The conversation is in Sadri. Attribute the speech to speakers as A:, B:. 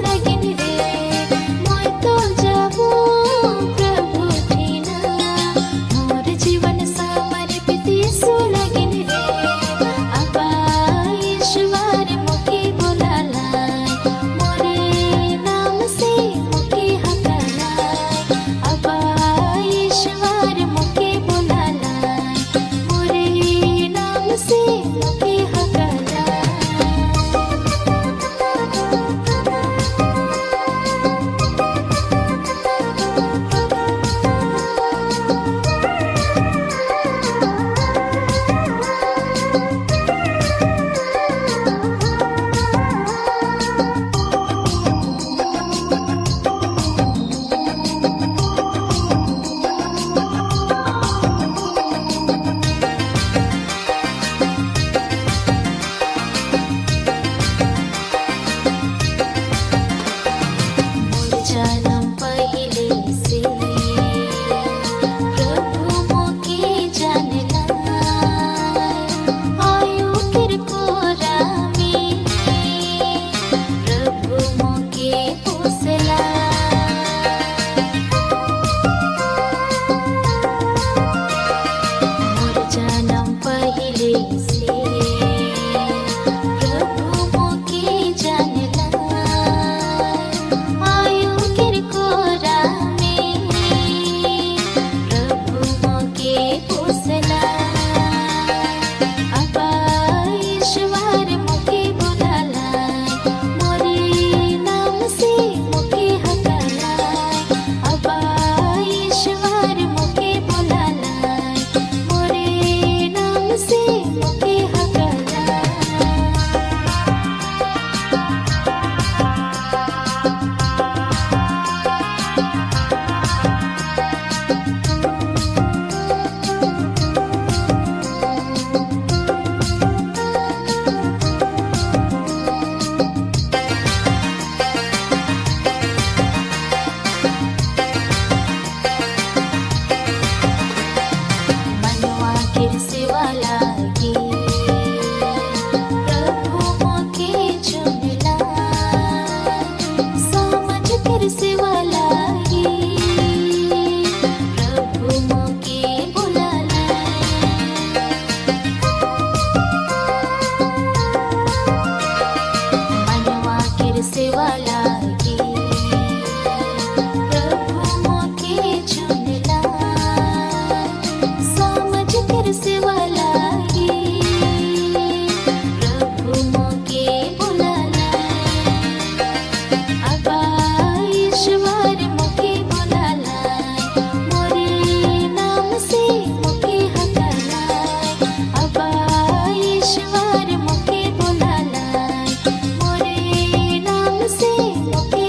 A: लगिन रे। मैं तो जाबो प्रभु ठिना, मोर जीवन समर्पित यीशु लगिन रे। अब्बा ईश्वर मोके बुलालाय, मोरे नाम से मोके हकालाय। अब्बा ईश्वर मोके बुलालाय, मोरे नाम से मोके हकालाय। मोर जनम पहिले से प्रभु मोके जानला, आयु केर कोरा में प्रभु मोके पोसला। मोर जनम पहिले से प्रभु मोके जानला, आयु केर कोरा में प्रभु मोके पोसला। अब्बा ईश्वर मोके बुलालाय, मोरे नाम से मोके हकालाय। अब्बा ईश्वर मोके बुलालाय, मोरे नाम से मोके हकालाय। मनवा केर सेवा लागी प्रभु मोके चुनला, समझ केर सेवा लागी प्रभु मोके बुलाला। मनवा केर सेवा लागी प्रभु मोके चुनला, समझ केर सेवा लागी प्रभु मोके बुलाला। अब्बा ईश्वर मोके बुलालाय, मोरे नाम से मोके हकालाय। अब्बा ईश्वर मोके बुलालाय, मोरे नाम से मोके